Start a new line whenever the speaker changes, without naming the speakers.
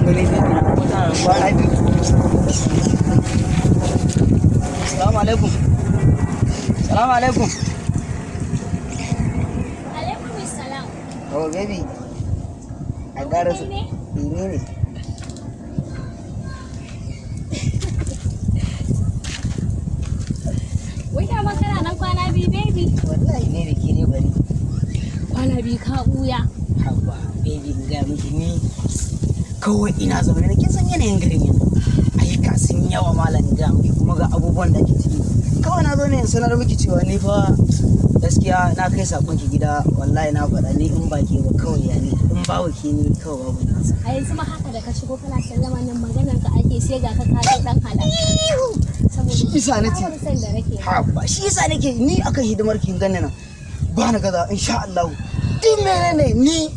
Gani baby na ko tana nan kwana biyu. Assalamu alaikum. Assalamu alaikum.
Alaikum salam.
Oh baby. A gara su.
Kai ne?
Ni ne.
Wai dama kana nan kwana biyu, baby.
Wallahi baby, ke ne bari.
Kwana biyu ka ɓuya.
Haba baby, in gaya miki, ni kawai ina zaune ne. Kin san yanayin garin yanzu. Ayyuka sun yawa malam, in gaya miki, kuma ga abubuwan da ke ciki. Kawai na zo ne in sanar miki cewa ni fa gaskiya na kai sakon ki gida. Wallahi na faɗa, ni in ba ke ba kawai ya ni, in babu ke ni kawai babu ni.
A yanzu ma haka da ka shigo kana sallama nan, maganar ka ake, sai ga ka ka zo dan halal. Saboda
Shi isa nace.
tsabar son da nake.
Haba, shi yasa nake ni akan hidimar kin ganni nan. Ba na gaza insha Allah. Duk menene ni